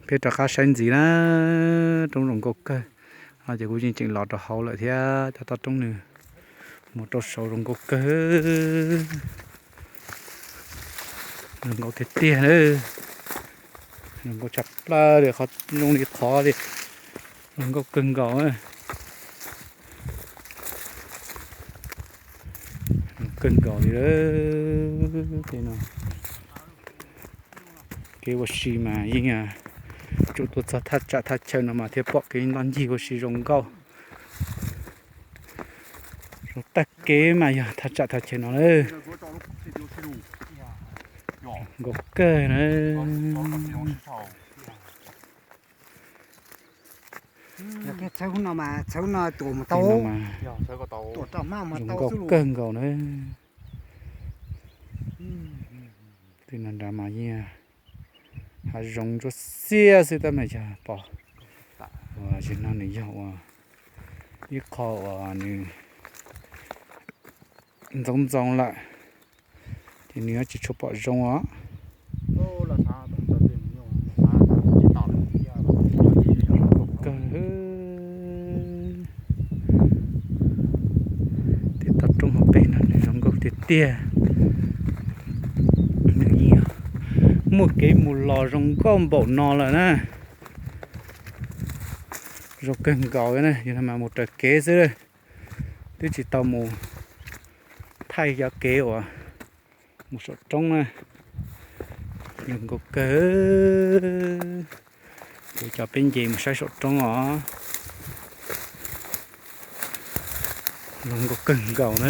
Peb rov qab saib ntxiv na, roob zoo nkauj kawg. No ces kuv yeej tseem los rau hauv lawm thiab, cov toj roob nws mus rau saud zoo nkauj kawg. Zoo nkauj tiag tiag na. Zoo nkauj tshaj plaws li, qhov zoo li qhov li. Zoo nkauj kawg nkaus. Zoo kawg nkaus li. Tej no kev ua si mas yeej tsum tuaj txog thaj tsam thaj chaw no mas thiaj pom kev ntoj ncig ua si zoo nkauj. Zoo tag kev mas yog thaj tsam thaj chaw no lawm. Nkauj kawg na. Tej no mas zoo nkauj kawg nkaus na. Tej no nrad mas yeej hav zoov ntsuab xiab xwb tab mas yog pom uas zim no nws yog uas ib qho uas nws ntxoov ntxoo lawm, ces nws yuav tsis tshua pom zoo os. Kawg. Tej toj roob hauv pes no nws zoo nkauj tiag tiag. Nws yeej muaj kev mus los zoo nkauj npaum no lawm na. Zoo kawg nkaus na, yog no mas mus raws kev xwb, twb tsis tau mus thaij cov kev uas mus saum roob na. Zoo nkauj kawg. Kuv coj peb nce mus saib saum roob os. Zoo nkauj kawg nkaus na.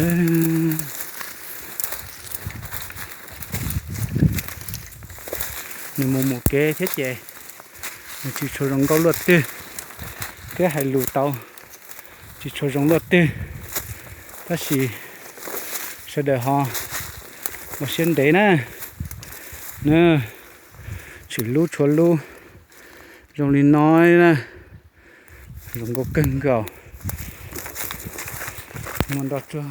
Nws mus mus kev thiab ces nws tsis tshua zoo nkauj luaj twg, thiab hais lus tau tsis tshua zoo luaj twg, tab sis sawv daws ho ua siab ntev na. Tshwm lub tshuav lub zoo li no na. Zoo nkauj kawg nkaus. Muaj nroj tsuag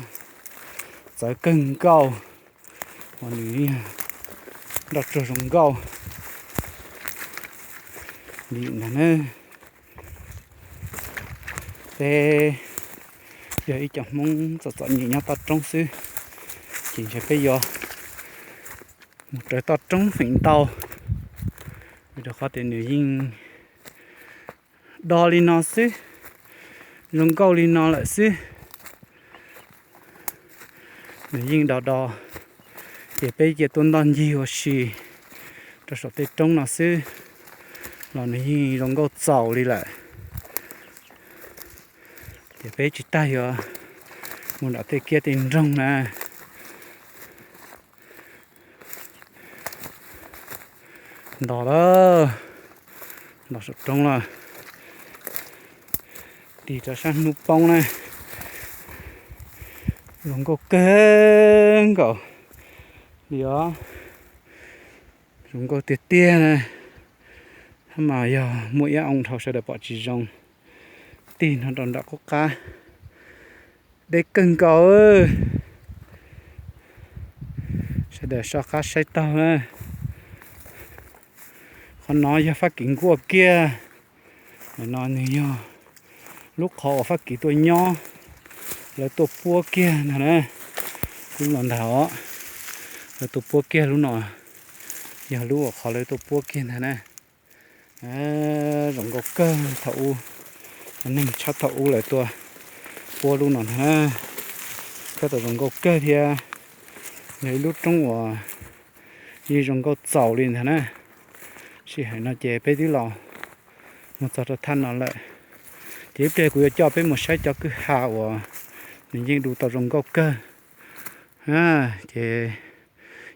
txawv kawg nkaus, uas nws nroj tsuag zoo nkauj li ntag na. Peb yog ib co Hmoob txom txom nyem nyob toj roob xwb, ces ntshe peb yuav mus raws toj roob feem ntau, vim rau qhov tias nws yeej do li no xwb, zoo nkauj li no lawm xwb. Nws yeej do do, ces peb cia tuaj ntoj ncig ua si rau saum tej roob no xwb los nws yeej zoo nkauj txaus li lawm. Ces peb tsis tas yuav mus nram tej kiab tej nroog na. Nto lawm, nto saum roob lawm. Tig rau sab hnub poob na, zoo nkauj kawg nkaus li os. Zoo nkauj tiag tiag na. Hab mas yog muaj ib oo dhau sawv daws pom tsis zoo, tig no rau nram qub qab. Deb kawg nkaus. Sawv daws soj qab saib taug na. Qhov no yog Fab Kis nkuaj kiag. Ntawm no nws yog lub qhov uas Fab Kis tuaj nyob, lawv tuaj puab kiag ntag na. Lub no ntag os, lawv tuaj puab kiag lub no, yog lub uas qhov lawv tuaj puab kiag ntag na. Zoo nkauj kawg thaum ub, neeg tshab thaum ub lawv tuaj puab lub no ntag na. Thiab tau zoo nkauj kawg thiab, yog ib lub roob uas yeej zoo nkauj txaus li ntag na. Sij hawm no ces peb twb los mus txog rau thaj no lawm, ces ib pliag kuv yuav coj peb mus saib cov kwj ha uas nws yeej du tau zoo nkauj kawg. Ces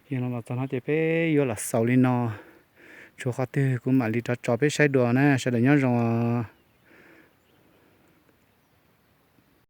yog no los txog no ces peb yuav los xaus li no, tshuav qhov twg kuv mam li rov tso peb saib dua na, sawv daws nyob zoo os.